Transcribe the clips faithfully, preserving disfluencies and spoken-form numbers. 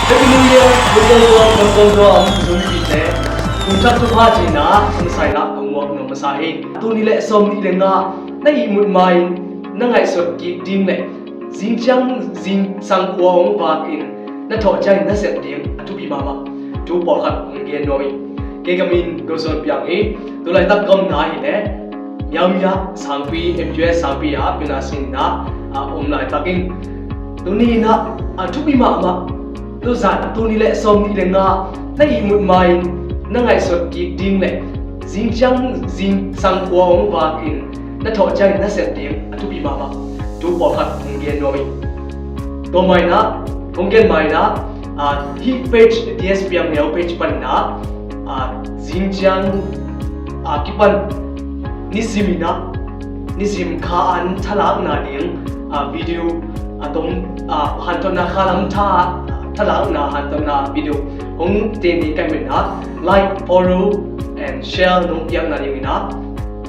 Happy New Year! Kum tong tua, kum tong tua, um, Zomi mite. Kum thak thupha cihna, kum saina, kum muak nong masa hi. Tuni le sawm nih le nga, na ihmut ma-in, na ngaihsut kik ding le zingciang zingsang khua hong vakin, na thawhciangin na sep ding a thupi mahmah thu pawlkhat hong gen nuam hi. Kei ka min Go Suan Piang hi. Tulaitak ka omna hi le Miaomia sangpi, M Q S sangpi ah pina sinna a om laitakin, tuni inah a thupi mahmah tuzan, tuni le sawm nih le nga, na ihmut ma-in, na ngaihsut kik ding le zingciang zingsang khua hong vakin, na thawhciangin na sep ding a thupi mahmah thu pawlkhat hong gen nuam hi. Tua mainah, hong gen mainah, ah, hih page, T S Piang Neu page paninah, ah, zingciang, ah, kipan nisiminah, nisim kha an thalakna ding, ah, video, ah, tom, ah, hanthotna kha lam tha, thalakna hanthotna video hong teni kai minah, like, follow and share nong piakna dinginah,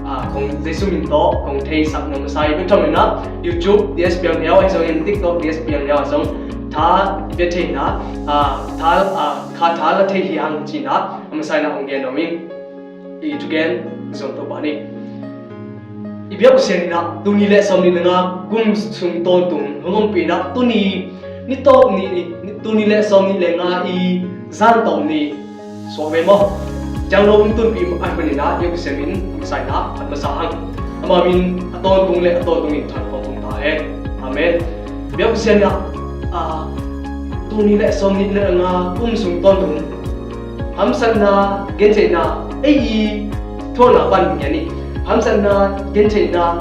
ah, kong Jesu min tawh kong theisak nong masa hi. Bek thaminah YouTube T S Piang Neu, ahi zongin TikTok T S Piang Neu ah zong tha bia theihna, ah, tha, ah, kha tha la thei hi hang cinah a masa inah hong gen nuam hi. I thugen zong Topa ni. I biak Pasian inah tuni le sawm nih le nga kum sung tawntung hong ompih inah tuni ni tawp ni, ni, tuni le sawm nih le nga i zan tawp ni suak ve maw? Ciang lo hong tunpih ahih maninah biak Pasian min a masa inah a masa hang. Ama min a tawntung le a tawntung in than khawm tung ta hen. Amen. Biak Pasian inah, ah, tuni le sawm nih le nga kum sung tawntung hamsatna, gentheihna, ei i thuakna pan ngen hi. Hamsatna, gentheihna,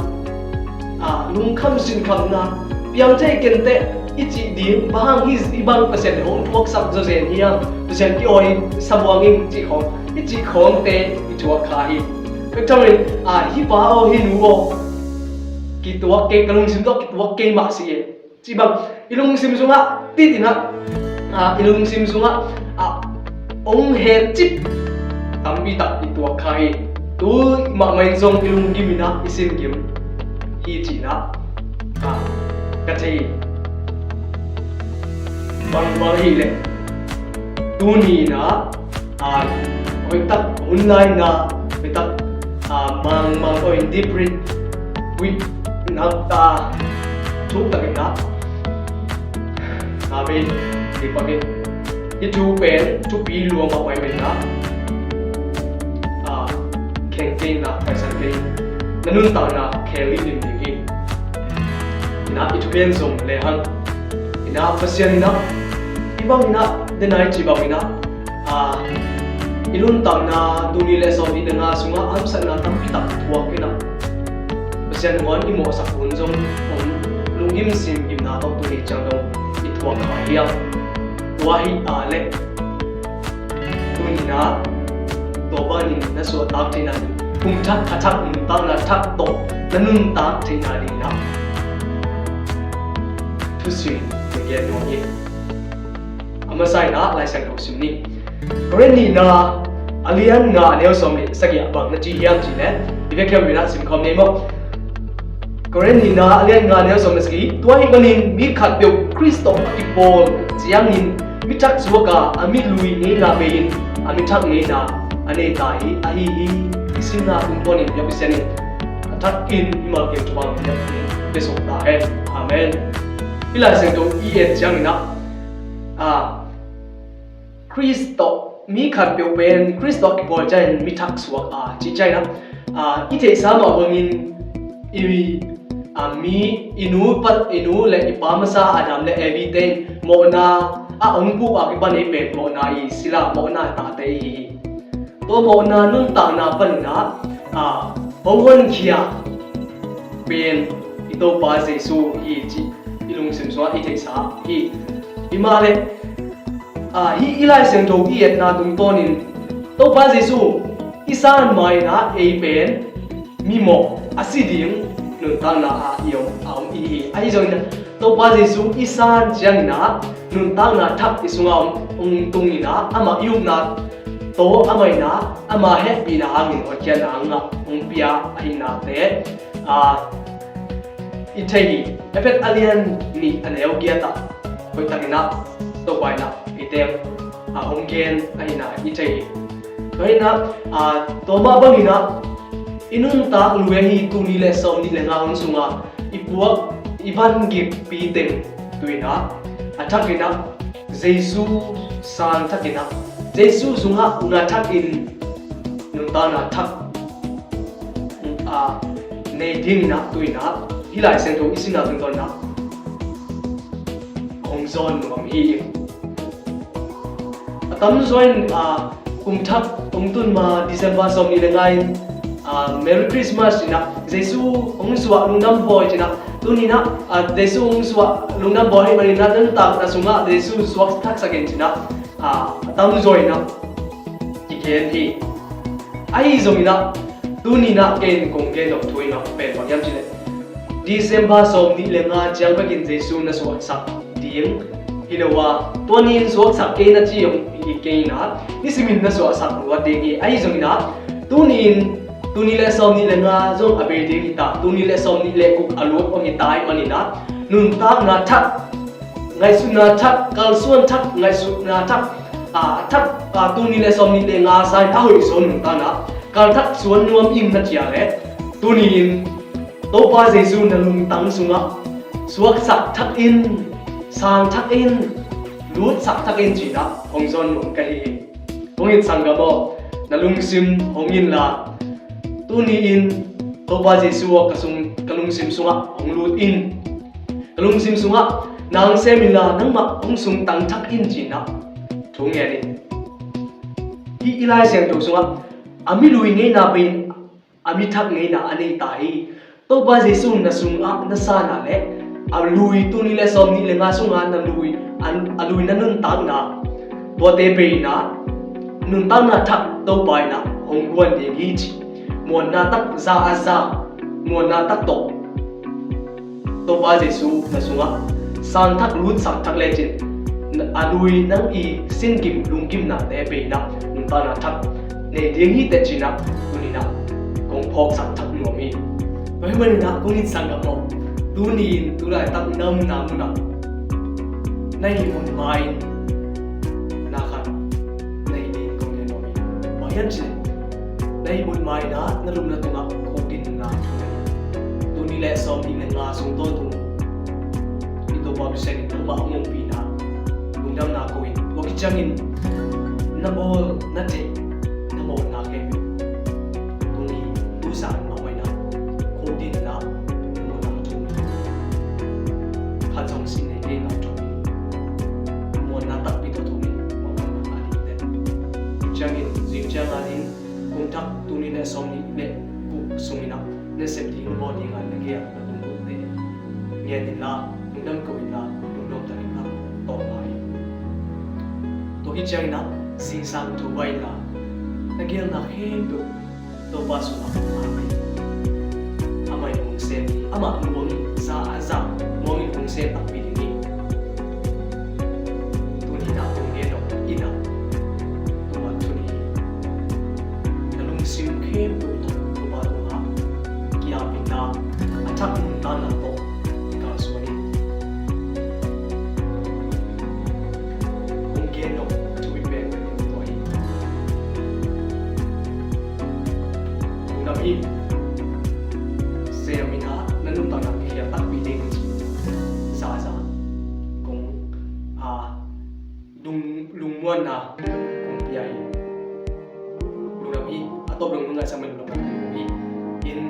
ah, lungkham sinkhamna, piang thei kenteh i cih ding, bang hang hi, i bang Pasian hong thuaksak zawzen hiam, Pasian ki-awi sabuang in cih khawng, i cih khawngte i thuak kha hi. Bek thamin, ah, hih pa aw, hih nu aw, kituak kei, ka lungsim tawh kituak kei mah si e. Ci bang, i lungsim sungah, titinah, ah, i lungsim sungah, ah, hong het cip tampi tak i tuak kha hi. Tu mahmah in zong i lunggim inah, i sin gim hi cinah, ah, ka thei hi. Bang, bang hi leh, tuni inah, ah, hoihtak hun lai inah, hoihtak, ah, mang, mang, oi, deep breath, wih, nak, ah, thuk tak inah, ah, bei, deep breath. Hih thu pen thupi lua mahmah hi inah, ah, kheng kei inah, paisan kei, na nuntakna khel limlim ding hi. Inah i thugen zom lehang, inah Pasian inah, i bang inah, denai ci bang inah, ah, i nuntakna tuni le sawm nih le nga sungah hamsatna tampi tak thuak inah, Pasian hong i mawhsak hun zong om, lunggim sim gimna tawh tuni ciang dong i thuak kha hiam? Tua hi a leh, tuni inah, tua panin na suahtak theihna ding, kum thak, a thak, nuntakna thak tawh na nuntak theihna ding inah thusim na gen nuam hi. A masa inah Lai Siangtho sim ni. Korin nihna a lian nga a neu sawm le sagih ah bang na ci hiam cih leh, i vekhia uh inah simkhawm ni maw? Korin nihna a lian nga a neu sawm le sagih, tua ahih manin mi khatpeuh Khrist tawh a kipawl ciangin mi thak suak a, a mi lui ngeina bei-in a mi thak ngeina a nei ta hi. Ahi hi. I simna tungtawnin biak Pasian in a thakin mimal keng thupha hong pia suk ta hen. Amen. Hih Lai Siangtho i et ciang inah, ah, Khrist tawh, mi khatpeuh pen Khrist tawh a kipawl ciangin mi thak suak a, cih ciang inah, ah, i theihsa mah bangin i, ah, mi, i nu pa, i nu le i pa masa Adam le Evi te in mawhna a hong puh a kipan ei pen mawhna i sila, mawhna tate i hi hi. Tua mawhna nuntakna paninah, ah, hong honkhia pen i Topa Jesu hi cih i lungsim sungah i theihsa hi. Himahleh, ah, hih i Lai Siangtho i etna tungtawnin Topa Jesu i san mainah ei pen mimawh a si ding nuntakna ah i om, a om i hi. Ahi zongin Topa Jesu i san cianginah nuntakna thak i sungah hong, hong tunginah amah i upna tawh amah inah ama hehpihna hangin hotkhiatna hangah hong pia ahihnate, ah, i thei hi. Efesa a lian nih a neu giat ah hoihtakinah Topa inah eite a hong gen ahihna i thei hi. Tua hinah, a, tua mah banginah i nuntak lui ahi tul nih le sawmnih le nga hun sungah i puak i van gikpi teng tu inah a thakinah Jesu sang thakinah Jesu sungah na thakin nuntakna thak a, nei dinginah tu inah hih Lai Siangtho i simna tungtawninah hong zawn nuam hi. A tamzaw in, a, kum thak hong tun ma December sawmnih le nga in, a, Merry Christmas cinah Jesu hong suah lungdam bawi cinah tuninah, a, Jesu hong suah lungdam bawi ahih maninah nuntakna sungah Jesu suak thaksak in cinah, a, a tamzaw inah kigen hi. Ahi zonginah tuninah kei in kong gen nop thu inah pen bang hiam cihleh December sawmnih le nga ciang bekin Jesu na suaksak ding hi lo a, tua ni in suaksak kei na ci hong hi kei inah nisimin na suaksak luat ding hi. Ahi zonginah tuni in tul nih le sawmnih le nga zong a bei ding hi ta, tul nih le sawmnih le guk a luat hong hi ta ahih maninah nuntakna thak, ngaihsutna thak, kalsuan thak, ngaihsutna thak, a, thak, a, tul nih le sawmnih le nga sa in a hoih zaw nuntakna kal thak suan nuam ing na ci a leh tuni in Topa Jesu na lungtang sungah suaksak thak in, sang thak in, lutsak thak in cinah hong zawn nuam ka hi hi. Kong it sanggam aw, na lungsim hong inla tuni in Topa Jesu aw ka sung, ka lungsim sungah hong lut in. Ka lungsim sungah na hong sem inla nangmah hong sungtang thak in cinah thu ngen in. Hih i Lai Siangtho sungah a mi lui ngeina bei in a mi thak ngeina a nei ta hi. Topa Jesu na sungah na sanna le a lui tul nih le sawmnih le nga sungah na lui, a, a lui na nuntakna tuate bei inah nuntakna thak Topa inah hong guan ding hi ci. Muanna tak za a za, muanna tak tawh Topa Jesu na sungah sang thak lutsak thak lecin a lui nang i sin gim lunggimnate bei inah nuntakna thak nei ding hi teh cinah tuninah kong phawksak thak nuam hi. Tua ahih maninah kong it sanggam aw, tuni in tu laitak na omna munah na ihmut ma-in na khat na hi ding kong gen nuam hi. Bang hiam cihleh na ihmut ma-in ah na lupna tungah khukdinna thu nei. Tul nih le sawmnih le nga sung tawntung i Topa Pasian in nangmah hong ompihna lungdamna ko in, tua khit ciangin na bawl na theih na mawkna khempeuh tuni tu zan mahmah in ah khukdinna na muanna thum in, khat zong sin nei kei na thum in, muanna takpi tawh thum in, mahmah in ah a ding teh. Ciangin zing ciang a ding kum thak tul nih le sawmnih le guk sungin ah na sep ding, na bawl ding a na gel na lungdamte ngen inla, lungdam ko inla, lungdam tak inla, tawh lai. Tua khit ciangin ah zingsang thu bai inla, na gelna khempeuh Topa sungah amah in hong sem, amah muang in za a za, muang in hong sem takpi ding hi. Tuni in ah kong gen nop in ah, tua thu nih hi. Na lungsim khempeuh tawh Topa tungah ki-ap inla, a thak nuntakna tawh kalsuan in. Kong gen nop thu pen tua hi. Lungdam hi. Sem in ah na nuntakna kikhel takpi ding hi ci. Za a za kong, a, lung, lungmuanna kong pia hi. Lungdam hi. A tawp dong nong ngaihsak man lungdam hi. In,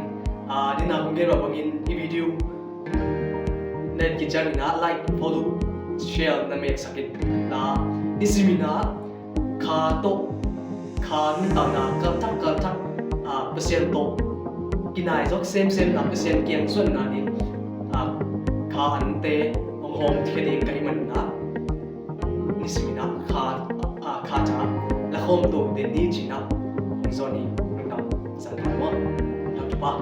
a, nidang kong gen mah bangin i video na et khit ciangin ah like, follow, share na meksak inla, nisimin ah kha tawh, kha nuntakna kalthak kalthak, a, Pasian tawh kinaizawk semsemna, Pasian kiang suanna ding, a, kha ante hong hawmkhia ding ka hih manin ah, nisimin ah kha, a, kha tha lakhawm to den ni ci-in ah hong zawn hi. Lungdam zangkhai maw. Lungdam thupha.